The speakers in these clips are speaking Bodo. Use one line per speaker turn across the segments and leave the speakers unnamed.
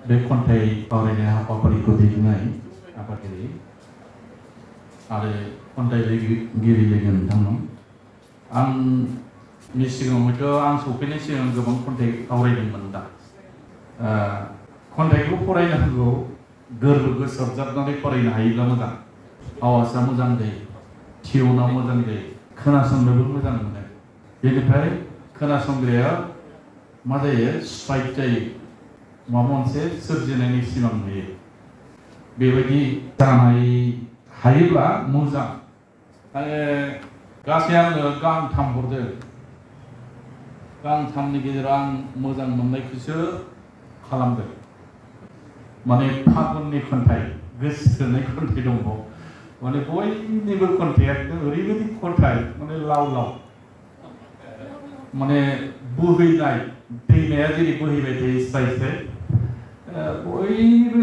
बे खन्थाइ आवरायनाय हाबाफारिखौ दैदेननाय आफादगिरि आरो खन्थाइगिरि लोगो नोंथांमोन आंनि सिगाङाव हयथ' आं सफैनाय सिगां गोबां खन्थाइ आवरायदोंमोन दा खन्थाइखौ फरायनांगौ गोरबो सरजाबनानै फरायनो हायोब्ला मोजां आवाजआ मोजां जायो टिउनाव मोजां जायो खोनासंनोबो मोजां मोनो बेनिफ्राय खोनासंग्राया मा जायो स्ट्राइक जायो माबा मोनसे सोरजिनायनि सिमां नुयो बेबायदि जानाय हायोब्ला मोजां गासै आङो गांथाम हरदों गांथामनि गेजेराव आं मोजां मोननायखौसो खालामदों माने फागुननि खन्थाइ गोसो थोनाय खन्थाइ दङ माने बयनिबो खन्थाइया ओरैबायदि खन्थाइ माने लाव लाव माने बोहैनाय दैमाया जेरै बोहैबाय थायो स्राय स्राय बयनिबो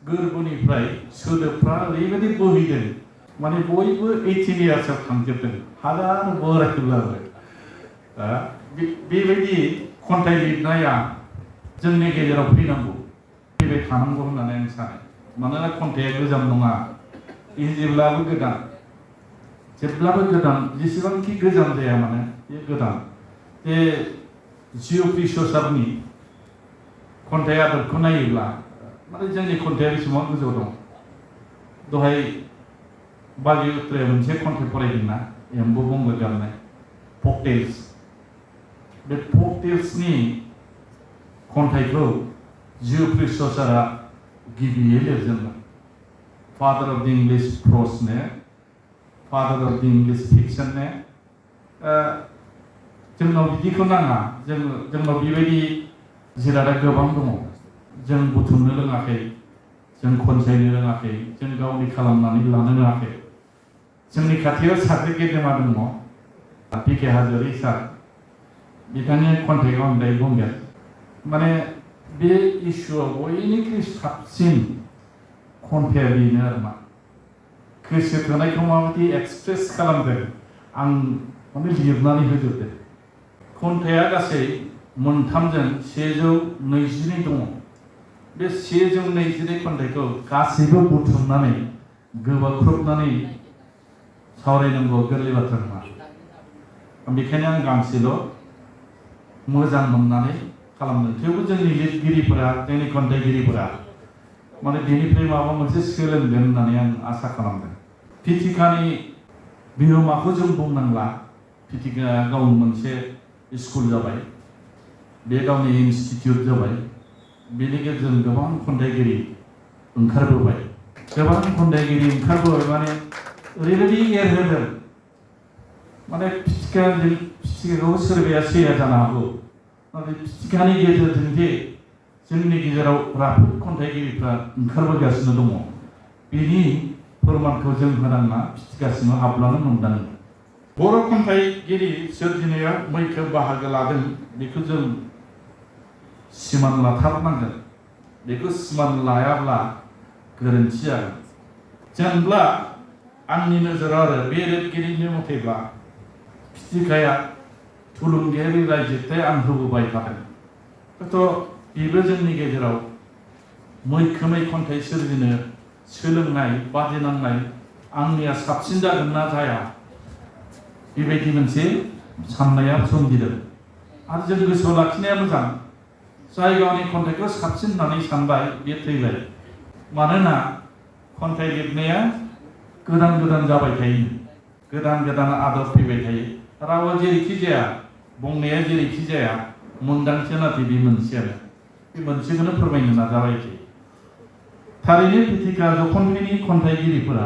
गोरबोनिफ्राय सोदोबफ्रा ओरैबायदि बोहैदों माने बयबो 18 इयार्सआव थांजोबदों हाजार बोरायब्लाबो बेबायदि खन्थाइ लिरनाया जोंनि गेजेराव फैनांगौ फैबाय थानांगौ होननानै आं सानो मानोना खन्थाइया गोजाम नङा जेब्लाबो गोदान जेसेबांखि गोजाम जाया मानो बे गोदान बे जिअ'प्रि सरसारनि खन्थाइ आदबखौ नायोब्ला माने जोंनि खन्थाइया बेसेबां गोजौ दं दहाय बाजै उथ्राया मोनसे खन्थाइ फरायदोंना एम्बु बंगो गाबनाय फक टेल्स बे फक टेल्सनि खन्थाइखौ जिअ'प्रि सरसारा गिबियै लिरजेनदों फादार अफ द इंलिश प्र'सनो फादार अफ द इंलिश फिक्सननो जोंनाव बिदिखौ नाङा जोंनाव बेबायदि जिरादा गोबां दङ जों बुथुमनो रोङाखै जों खनसायनो रोङाखै जों गावनि खालामनानै लानो रोङाखै जोंनि खाथियाव सासे गेदेमा दङ पिके हाज'वारि सार बिथांनि खन्थाइखौ आं दायो बुंगोन माने बे इसुआव बयनिख्रुइ साबसिन खन्थाइया बेनो आरो मा गोसो थोनायखौ माबायदि एक्सप्रेस खालामदों आं माने लिरनानै होजोबदों खन्थाइया गासै मोनथामजों 122 दङ बे 122 खन्थाइखौ गासैबो बुथुमनानै गोबाख्रबनानै सावरायनांगौ गोरलै बाथ्रा नङा बेखायनो आं गांसेल' मोजां मोननानै खालामदों थेवबो जोंनि लिरगिरिफोरा जोंनि खन्थाइगिरिफोरा माने बेनिफ्राय माबा मोनसे सोलोंगोन होननानै आं आसा खालामदों फिथिखानि बिहोमाखौ जों बुंनांला फिथिखाया गावनि मोनसे स्कुल जाबाय बे गावनि इनस्टिट्यूट जाबाय बेनि गेजेरजों गोबां खन्थाइगिरि ओंखारबोबाय माने ओरैबायदि एरहोदों माने फिथिखाखौ सोरबाया सैया जानो हागौ नाथाय फिथिखानि गेजेरजों जे जोंनि गेजेराव राफोद खन्थाइगिरिफ्रा ओंखारबोगासिनो दङ बेनि फोरमानखौ जों होनांना फिथिखासिमाव हाबलानो मोनदाङो बर' खन्थाइगिरि सोरजिनायाव मैखोम बाहागो लादों बेखौ जों सिमान लाथारनांगोन बेखौ सिमान लायाब्ला गोरोन्थि जागोन जेनब्ला आंनि नोजोराव आरो बे लिरगिरिनि मथेब्ला फिथिखाया थुलुंगायारि रायजिरथाय आं होबोबाय थादों हयथ' बेबो जोंनि गेजेराव मैखोमै खन्थाइ सोरजिनो सोलोंनाय बादिनांनाय आंनिया साबसिन जागोन ना जाया बेबायदि मोनसे साननाया सोमजिदों आरो जों गोसोआव लाखिनाया मोजां जाय गावनि खन्थाइखौ साबसिन होननानै सानबाय बे थैबाय मानोना खन्थाइ लिरनाया गोदान जाबाय थायो गोदान आदब फैबाय थायो रावा जेरैखि जाया बुंनाया जेरैखि जाया मोनदांथिया नाथाय बे मोनसेयानो बे मोनसेखौनो फोरमायनो नाजाबाय थायो थारैनो फिथिखा जखनफोरनि खन्थाइगिरिफोरा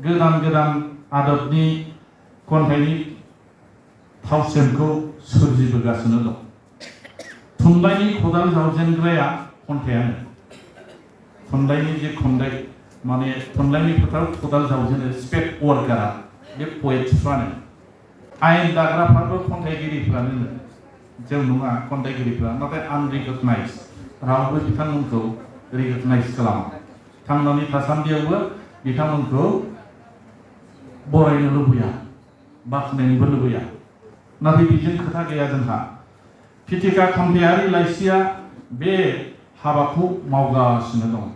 गोदान आदबनि खन्थाइनि फावसेनखौ सोरजिबोगासिनो दं थुनलाइनि खदाल जावजेनग्राया खन्थाइयानो थुनलाइनि जे खन्थाइ माने थुनलाइनि फोथाराव खदाल जावजेनो स्पेक वार्कारा बे पएट्सफ्रानो आयेन दाग्राफ्राबो खन्थाइगिरिफ्रानो जों नङा खन्थाइगिरिफ्रा नाथाय आनरिकगनाइज रावबो बिथांमोनखौ रिकगनाइज खालामा थांनानै थासान्दियावबो बिथांमोनखौ बरायनो लुबैया बाख्नायनोबो लुबैया नाथाय बेजों खोथा गैया जोंहा फिथिखा खन्थाइयारि लाइसिया बे हाबाखौ मावगासिनो दं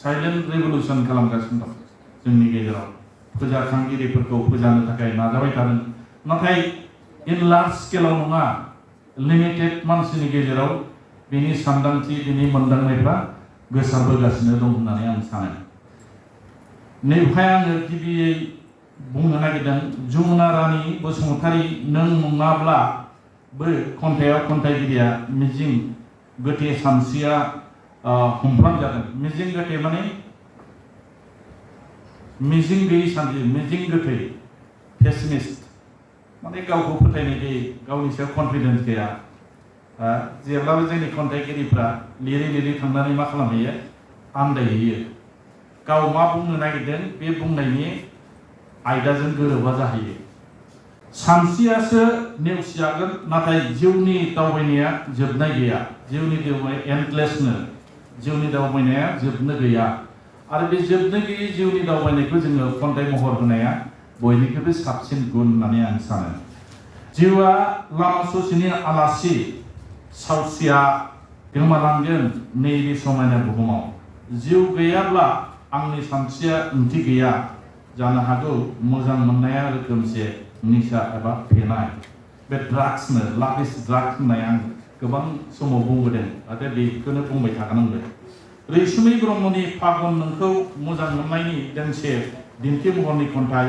साइलेन्ट रिभलिउसन खालामगासिनो दं जोंनि गेजेराव फोजाखांगिरिफोरखौ फोजानो थाखाय नाजाबाय थादों नाथाय इन लार्ज स्केलाव नङा लिमिटेड मानसिनि गेजेराव बिनि सानदांथि बिनि मोनदांनायफ्रा गोसारबोगासिनो दं होननानै आं सानो नैबेहाय आङो गिबियै बुंनो नागिरदों जमुना रानी बसुमतारी नों नङाब्लाबो खन्थाइयाव खन्थाइगिरिया मिजिं गोथे सानस्रिया हमफ्रामजादों मिजिं गोथे माने मिजिं गैयै सानस्रि मिजिं गोथै पेसिमिस्ट माने गावखौ फोथायनाय गैयै गावनि सायाव कनफिडेन्स गैया जेब्लाबो जोंनि खन्थाइगिरिफ्रा लिरै लिरै थांनानै मा खालामहैयो आन्दायहैयो गाव मा बुंनो नागिरदों बे बुंनायनि आयदाजों गोरोबा जाहैयो सानस्रियासो नेवसिजागोन नाथाय जिउनि दावबायनाया जोबनाय गैया जिउनि दावबायनाया एन्डलेसनो जिउनि दावबायनाया जोबनो गैया आरो बे जोबनो गैयै जिउनि दावबायनायखौ जोङो खन्थाइ महर होनाया बयनिख्रुइबो साबसिन गुन होननानै आं सानो जिउआ लामा ससेनि आलासि सावस्रिया गोमालांगोन नैबे समायना बुहुमाव जिउ गैयाब्ला आंनि सानस्रिया ओंथि गैया जानो हागौ मोजां मोननाया रोखोमसे निसा एबा फेनाय बे ड्राग्सनो लाभ इज ड्राग्स होननाय आं गोबां समाव बुंबोदों आरो बेखौनो बुंबाय थागोन आंबो रैसुमै ब्रह्मनि फागुन नोंखौ मोजां मोननायनि दोंसे दिन्थि महरनि खन्थाइ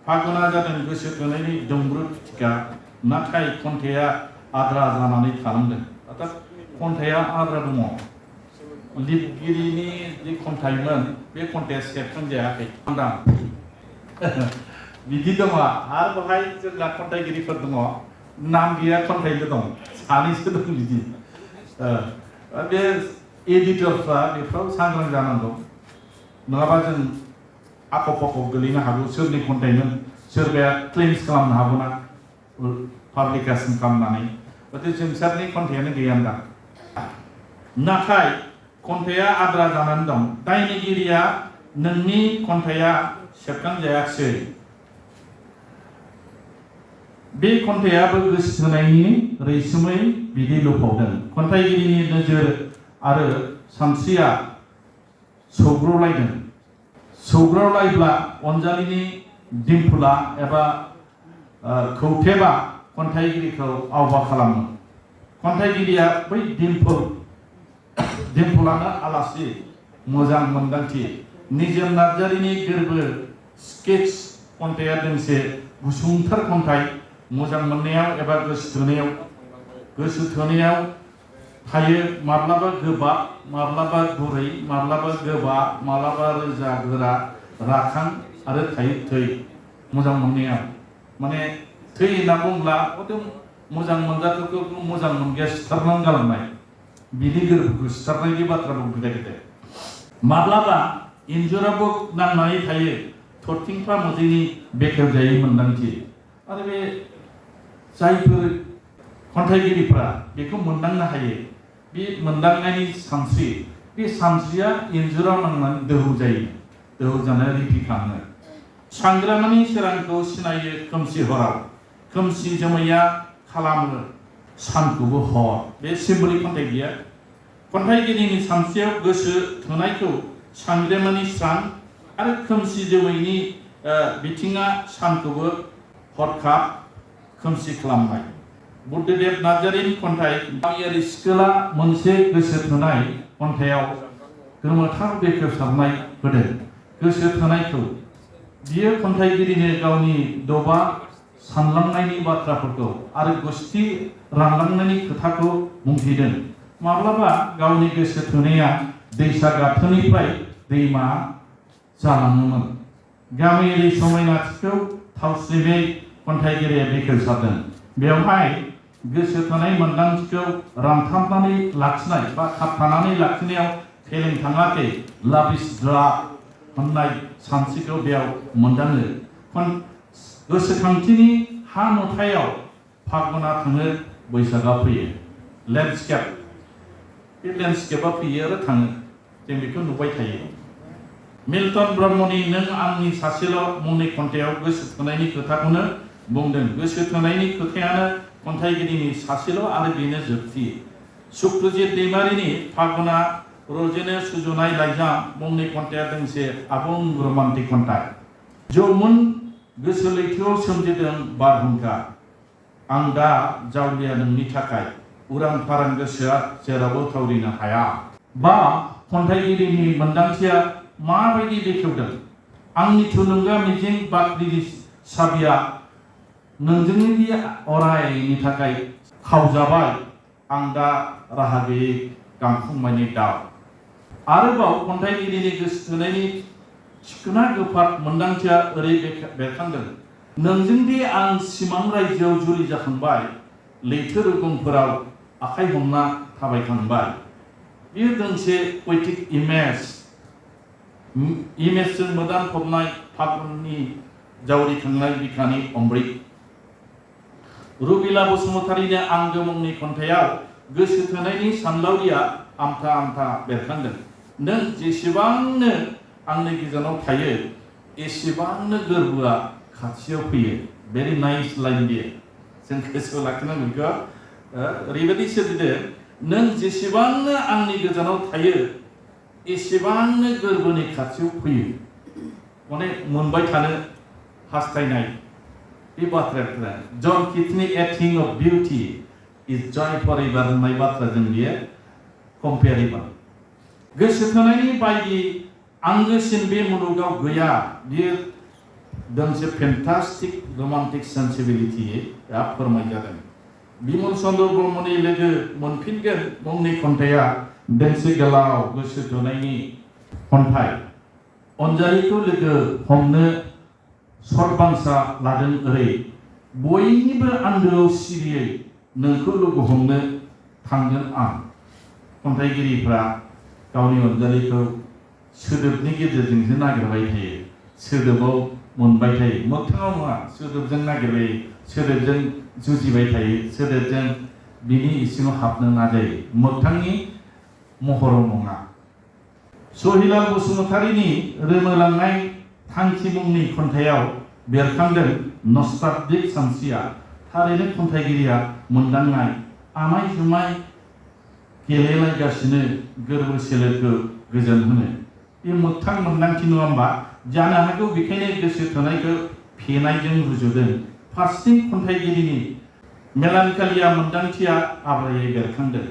फागुना जादों गोसो थोनायनि दुंब्रुद फिथिखा नाथाय खन्थाइया आद्रा जानानै थालांदों अर्थात खन्थाइया आद्रा दङ लिरगिरिनि जि खन्थाइमोन बे खन्थाइया सेबखांजायाखै बिदि दङ आरो बेवहाय जोंना खन्थाइगिरिफोर दङ नाम गैया खन्थाइल' दं सानैसो दं बिदि बे एडिटरफ्रा बेफ्राव सांग्रां जानांगौ नङाबा जों आख' फाख' गोलैनो हागौ सोरनि खन्थाइमोन सोरबाया क्लेम्स खालामनो हागौना पाब्लिकेसन खालामनानै गथिखे जोंसारनि खन्थाइयानो गैयानदां नाथाय खन्थाइया आद्रा जानानै दं दायनिगिरिया नोंनि खन्थाइया सेबखांजायाखिसै बे खन्थाइयाबो गोसो थोनायनि रैसुमै बिदै लुफावदों खन्थाइगिरिनि नोजोर आरो सानस्रिया सौग्रावलायब्ला अनजालिनि दिम्पुला एबा खौथेबा खन्थाइगिरिखौ आवबा खालामो खन्थाइगिरिया बै दिम्पुलानो आलासि मोजां मोन्दांथि निजोम नार्जारिनि गोरबो स्केट्स खन्थाइया दोंसे गुसुंथार खन्थाइ मोजां मोननायाव एबा गोसो थोनायाव थायो माब्लाबा गोबाब माब्लाबा गुरै माब्लाबा गोबा माब्लाबा रोजा गोरा राखां आरो थायो थै मोजां मोननायाव माने थै होनना बुंब्ला मोजां मोनजाथावखौ मोजां मोनग्या सिथारनानै गालांनाय बिदि गोरबोखौ सिथारनायनि बाथ्रा बुंफैनाय गोदो माब्लाबा इन्जुरावबो नांनानै थायो थरथिंफा मोदैनि बेखेवजायै मोन्दांथि आरो बे जायफोर खन्थाइगिरिफ्रा बेखौ मोनदांनो हायो बे मोनदांनायनि सानस्रि बे सानस्रिया इन्जुराव नांनानै दोहौ जायो दोहौ जानाया रिफिखाङो सांग्रामानि सोरांखौ सिनायो खोमसि हराव खोमसि जोमैया खालामो सानखौबो हर बे सिम्बलिक खन्थाइ गैया खन्थाइगिरिनि सानस्रियाव गोसो थोनायखौ सांग्रामानि स्रां आरो खोमसि जोमैनि बिथिङा सानखौबो हरखाब खोमसि खालामनाय बुद्धदेब नार्जारिनि खन्थाइ गामियारि सिखोला मोनसे गोसो थोनाय खन्थाइयाव गोमोथाव बेखेवसारनाय होदों गोसो थोनायखौ बियो खन्थाइगिरिनो गावनि दबा सानलांनायनि बाथ्राफोरखौ आरो गुस्थि रानलांनायनि खोथाखौ बुंथिदों माब्लाबा गावनि गोसो थोनाया दैसा गाथोननिफ्राय दैमा जालाङोमोन गामियारि समायनाथिखौ थावस्रिङै खन्थाइगिरिया बेखेवसारदों बेवहाय गोसो थोनाय मोन्दांथिखौ रानथाबनानै लाखिनाय बा थाबथानानै लाखिनायाव फेलें थाङाखै लाभ इज ड्राग होननाय सानस्रिखौ बेयाव मोनदाङो गोसोखांथिनि हा नुथायाव फागुना थाङो बैसागआ फैयो लेन्डस्केप बे लेन्डस्केपआ फैयो आरो थाङो जों बेखौ नुबाय थायो मिल्टन ब्रह्मनि नों आंनि सासेल' मुंनि खन्थाइयाव गोसो थोनायनि खोथाखौनो बुंदों गोसो थोनायनि खोथायानो खन्थाइगिरिनि सासेल' आरो बेनो जोबथि सुक्रजित दैमारिनि फागुना रजेनो सुजुनाय लाइजाम मुंनि खन्थाइया दोंसे आबुं रमान्टिक खन्थाइ। जौमोन गोसो लैथोआव सोमजिदों बारहुंखा, आं दा जावलिया नोंनि थाखाय उरां फारां गोसोआ जेरावबो थावरिनो हाया। बा खन्थाइगिरिनि मोन्दांथिया माबायदि बेखेवदों? आंनि थुलुंगा मिजिं बाख्रिनि साबिया नोंजोंनि अरायनि थाखाय खावजाबाय, आं दा राहा गैयै गांखंमानि दाव। आरोबाव खन्थाइगिरिनि गोसो थोनायनि थिखोना गोफार मोन्दांथिया ओरै बेरखांदों। नोंजों दि आं सिमां रायजोआव जुलि जाखांबाय, लैथो रुगुंफोराव आखाइ हमना थाबायखांबाय। बेयो दोंसे पइटिक इमेजजों मोदानफबनाय फागुननि जावरिखांनाय बिखानि अमृत। रुबिला बसुमतारीनि आंगो मुंनि खन्थाइयाव गोसो थोनायनि सानलावरिया आमथा आमथा बेरखांदों। नों जेसेबांनो आंनि गोजानाव थायो, एसेबांनो गोरबोआ खाथियाव फैयो। भेरि नाइस लाइन बियो, जों गोसोआव लाखिनांगौ बेखौ। ओरैबायदि सोरजिदों, नों जेसेबांनो आंनि गोजानाव थायो, एसेबांनो गोरबोनि खाथियाव फैयो। माने मोनबाय थानो हास्थायनाय बे बाथ्राया। जन किट्सनि a thing of beauty is joy forever होननाय बाथ्राजों बियो कम्पेयारेबल। गोसो थोनायनि बायदि आंगोसिन बे मुलुगाव गैया। बियो दोंसे फेन्टास्टिक रमान्टिक सेन्सिबिलिटिया फोरमाय जादों। बिमल चन्द्र ब्रह्मनि लोगो मोनफिनगोन मुंनि खन्थाइया दोंसे गोलाव गोसो थोनायनि खन्थाइ। अनजालिखौ लोगो हमनो सरबांसा लादों ओरै, बयनिबो आन्दोआव सिरियै नोंखौ लोगो हमनो थांगोन आं। खन्थाइगिरिफ्रा गावनि अनजालिखौ सोदोबनि गेजेरजोंसो नागिरबाय थायो, सोदोबाव मोनबाय थायो। मोगथाङाव नङा, सोदोबजों नागिरबाय, सोदोबजों जुजिबाय थायो, सोदोबजों बिनि इसिङाव हाबनो नाजायो, मोगथांनि महराव नङा। सहिलाल बसुमतारीनि रोमोलांनाय थांखि मुंनि खन्थाइयाव बेरखांदों नस्टालजिक सानस्रिया। थारैनो खन्थाइगिरिया मोनदांनाय आमाय जुमाय गेलेलायगासिनो गोरबो सोलेरखौ गोजोन होनो। बे मोगथां मोन्दांथि नङा होमबा? जानो हागौ बेखायनो गोसो थोनायखौ फेनायजों रुजुदों। फारसेथिं खन्थाइगिरिनि मेलानकालिया मोन्दांथिया आबुङै बेरखांदों।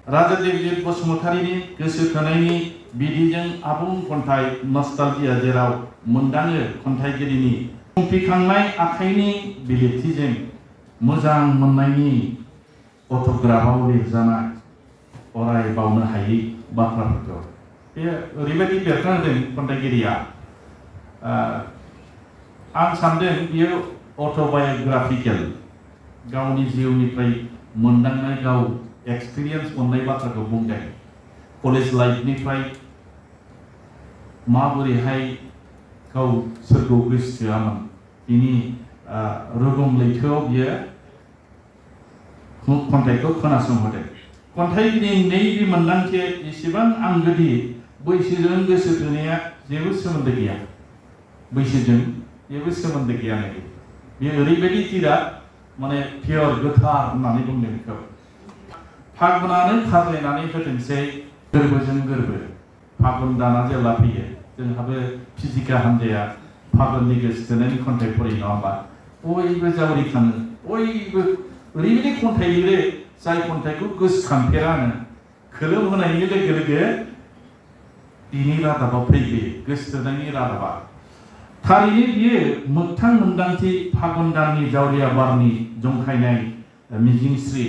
राजा देबजित बसुमतारीनि गोसो थोनायनि बिदिजों आबुं खन्थाइ नस्टालजिया, जेराव मोनदाङो खन्थाइगिरिनि फुंफिखांनाय आखाइनि बिलिरथिजों मोजां मोननायनि अट'ग्राफआव लिरजानाय अराय बावनो हायै बाथ्राफोरखौ। बे ओरैबायदि बेरखांदों खन्थाइगिरिया। आं सान्दों बियो अट'बाय'ग्राफिकेल, गावनि जिउनिफ्राय मोनदांनाय, गाव एक्सपिरियेन्स मोननाय बाथ्राखौ बुंदों। कलेज लाइफनिफ्राय माबोरैहाय गाव सोरखौ गोसोथोआमोन, बिनि रुगुं लैथोआव बियो खन्थाइखौ खोनासंहोदों। खन्थाइगिरिनि नैबे मोन्दांथिया एसेबां आंगोदि बैसोजों गोसो थोनाया जेबो सोमोन्दो गैया, बैसोजों जेबो सोमोन्दो गैया। बेयो ओरैबायदि जिराद, माने पियर गोथार होननानै बुंदों बेखौ। फागुनानो खाज्लायनानै होथोंसै गोरबोजों गोरबो। फागुन दाना जेब्ला फैयो, जोंहाबो फिथिखा हान्जाया फागुननि गोसो थोनायनि खन्थाइ फरायो नङा होमबा? बयबो जावरिखाङो, बयबो ओरैबायदि खन्थाइ लिरो जाय खन्थाइखौ गोसोखांफेरानो, खोलोम होनायनि लोगो लोगो बिनि रादाबा फैयो, गोसो थोनायनि रादाबा। थारैनो बियो मोगथां मोन्दांथि, फागुन दाननि जावरिया बारनि जंखायनाय मिजिंस्रि।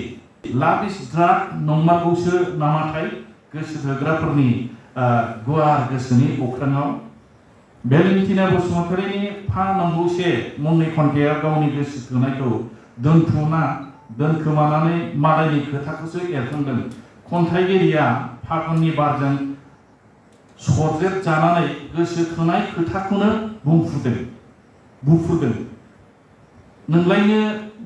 लाभ इज ड्राग नंमारगौसो नामाथाय गोसो थोग्राफोरनि गुवार गोसोनि अख्राङाव। भेलेन्टिना बसुमतारीनि फा नंगौसे मुंनि खन्थाइया गावनि गोसो थोनायखौ दोनखोमानानै मालायनि खोथाखौसो एरखांदों। खन्थाइगिरिया फागुननि बारजों सरजेट जानानै गोसो थोनाय खोथाखौनो बुंफुरदों। नोंलायनो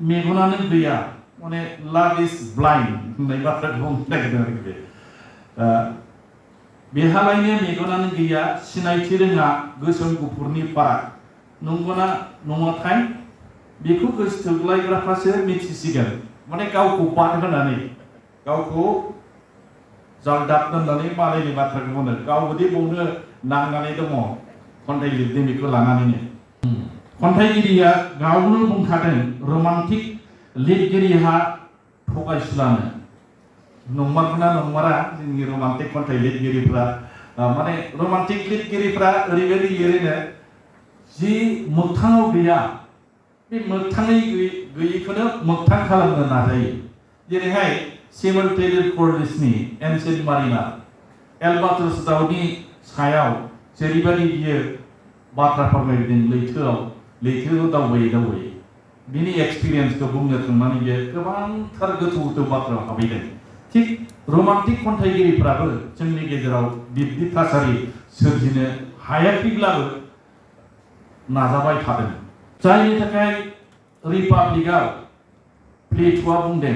मेगनानो गैया, माने लाभ इज ब्लाइन्ड होननाय बाथ्राखौ बुंनो नागिरदों आरोखि बे। बेहालायनो मेगनानो गैया, सिनायथि रोङा गोसोम गुफुरनि फाराग। नंगौना नङाथाय बेखौ गोसो थोलायग्राफ्रासो मिथिसिगोन, माने गावखौ बाद होनानै गावखौ जालदाब दोननानै मालायनि बाथ्राखौ बुङो गावबोदि बुंनो नांनानै दङ खन्थाइ लिरदों बेखौ लानानैनो खन्थाइगिरिया गावनो बुंखादों रमान्टिक लिरगिरिहा थगायसुलानो नंमारगौना नंमारा जोंनि रमान्टिक खन्थाइ लिरगिरिफ्रा माने रमान्टिक लिरगिरिफ्रा ओरैबायदि लिरोनो जि मोगथाङाव गैया बे मोगथाङै गैयैखौनो मोगथां खालामनो नाजायो जेरैहाय सिमोल टेलिर कर्लिसनि एनसेन्ट मारिनार एलबाट्रस दाउनि सायाव जेरैबायदि बियो बाथ्रा फोरमायदों लैथोआव दावबायै बिनि एक्सपिरियेन्सखौ बुंनो थांनानै बियो गोबांथार गोथौ बाथ्रायाव हाबैदों थिग रमान्टिक खन्थाइगिरिफ्राबो जोंनि गेजेराव बिब्दि थासारि सोरजिनो हायाखैब्लाबो नाजाबाय थादों जायनि थाखाय रिपाब्लिकआव प्लेट'आ बुंदों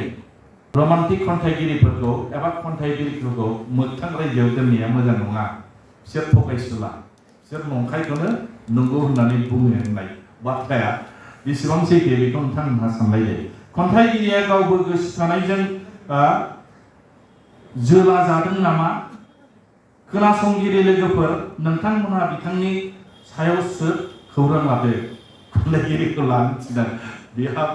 रमान्टिक खन्थाइगिरिफोरखौ एबा खन्थाइगिरिफोरखौ मोगथां रायजोआव दोननाया मोजां नङा बिसोर थगायसुला बिसोर नंखायखौनो नंगौ होननानै बुङो होननाय बाथ्राया बेसेबां सैथो बेखौ नोंथांमोनहा सानलायो खन्थाइगिरिया गावबो गोसो थानायजों जोला जादों नामा खोनासंगिरि लोगोफोर नोंथांमोनहा बिथांनि सायावसो खौरां लादो खन्थाइगिरिखौ लानो थिनदों